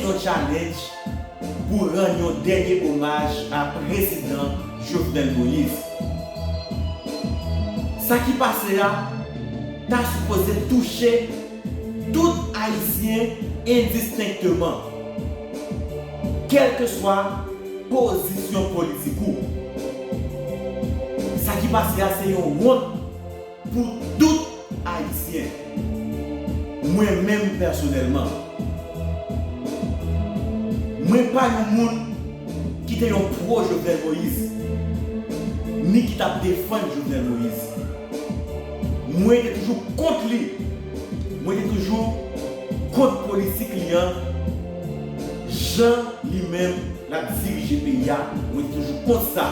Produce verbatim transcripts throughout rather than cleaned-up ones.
yon challenge pou rann yon dènye omaj a Prezidan Jovenel Moïse. Sa ki pase a ta sipoze touche tout Ayisyen endistenkteman, kèlkeswa pozisyon politik ou. Sa ki pase a se yon wont pou tout Ayisyen. Mwen menm pèsonèlman, mwen pa yon moun ki te yon pwo Jovenel Moïse, ni ki t ap defann Jovenel Moïse. Mwen te toujou kont li. Mwen te toujou kont politik li an, jan li menm l ap dirije peyi a. Mwen te toujou kont sa.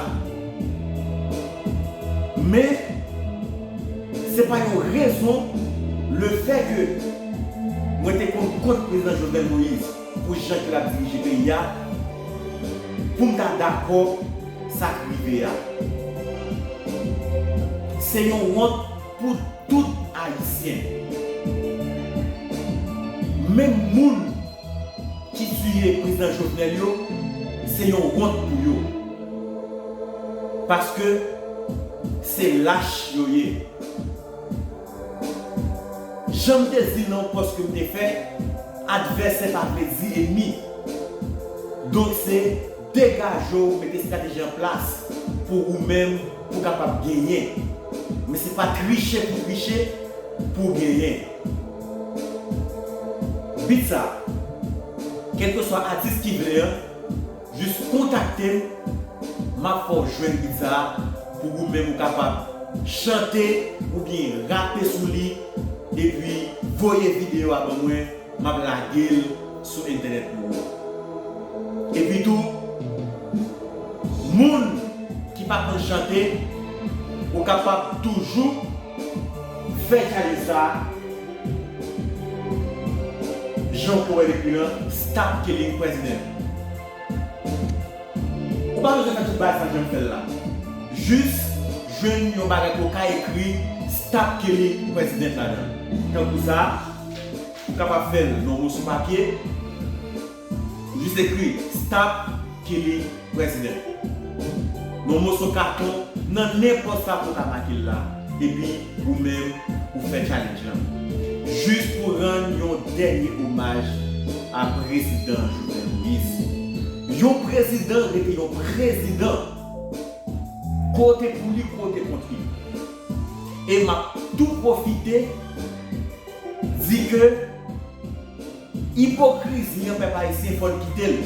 Men, se pa yon rezon lefètke mwen te konn kont Prezidan Jovenel Moïse pou jan ke l ap dirije peyi a, pou m ta dakò sa k rive a. Se yon wont pou tout Ayisyen. Menm moun ki tiye Prezidan Jovenel yo, se yon wont pou yo. Paske se lach yo ye. Jan m te di nan yon pòs ke m te fè, advèsè pa vle di ènmi. Donk se degaje w, mete estrateji an plas pou ou menm, pou w kapab genyen. Men se pa triche pou triche, pou w genyen. Bit sa, kèlkeswa atis ki vle an, jis kontakte m, m ap fè w jwenn bit sa pou ou menm ou kapab chante oubyen rape sou li, epi voye videyo a ban mwen, m ap lage l sou entènèt pou ou. Epi tou, moun ki pa konn chante, ou kapab toujou fè challenge sa a, jan w wè l ekri lan, Stop Killing President. Ou pa bezwen fè tout bagay sa jan m fè l la. Jis jwenn yon bagay ke w ka ekri Stop Killing President ladan l. Tankou sa, ou kapab fè l nan yon moso papye. Jis ekri Stop Killing President nan yon moso katon, nan nenpòt sa ke w ta make l la. Epi ou menm, ou fè challenge lan. Jis pou rann yon dènye omaj a Prezidan Jovenel Moïse. Yon prezidan rete yon prezidan. Kote pou li, kote kont li. E m ap tou pwofite di ke ipokrizi an, pèp ayisyen, fò n kite l.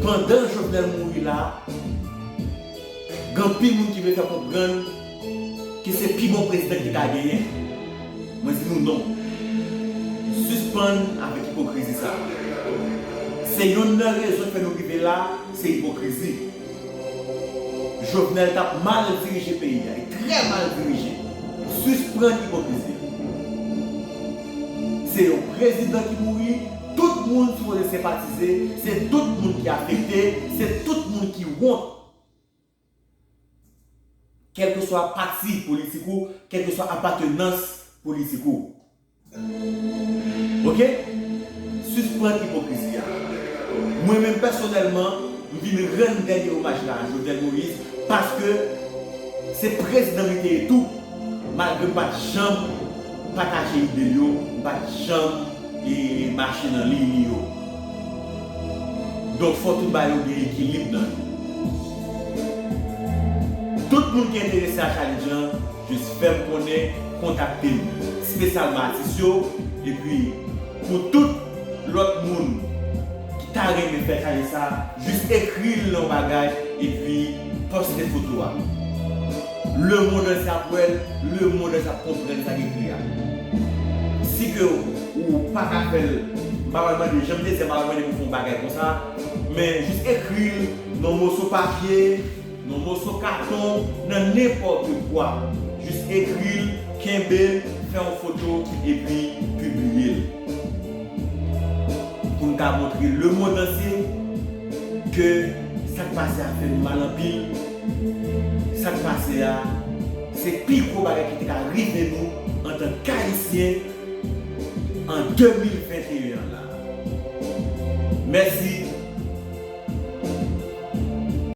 Pandan Jovenel mouri la, gen anpil moun ki vle fè konprann ke se pi bon prezidan ki ta genyen. Mwen di nou non. Sispann avèk ipokrizi sa. Se yonn nan rezon ki fè nou rive la, se ipokrizi. Jovenel t ap mal dirije peyi a, e trè mal dirije. Sispann ipokrizi. Se yon prezidan ki mouri, tout moun sipoze senpatize, se tout moun ki afekte, se tout moun ki wont. Kèlkeswa pati politik ou, kèlkeswa apatenans politik ou. Oke? Sispann ipokrizi a. Mwen menm pèsonèlman, m vin rann dènye omaj la a Jovenel Moïse, paske se prezidan li te ye tou, malgre m pa t janm pataje ide l yo, m pa t janm e mache nan liy li yo. Donk, fò tout bagay yo gen ekilib nan yo. Tout moun ki enterese a challenge lan, jis fè m konnen, kontakte m. Espesyalman atis yo, epi pou tout lòt moun ki ta renmen fè challenge sa, jis ekri l nan yon bagay, epi poste foto a. Lemonn antye ap wè l, lemonn antye ap konprann sa k ekri a. Si ke ou pa ka fè l, m pa pral mande, jan m te di a, m pa pral mande pou fè yon bagay konsa, men jis ekri l nan yon moso papye, nan yon moso katon, nan nenpòt kwa. Jis ekri l, kenbe l, fè yon foto, epi pibliye l. Pou n ka montre lemonn antye ke sa k pase a fè nou mal anpil. Sa k pase a, se pi gwo bagay ki te ka rive nou antank Ayisyen an de mil venteyen an la. Mèsi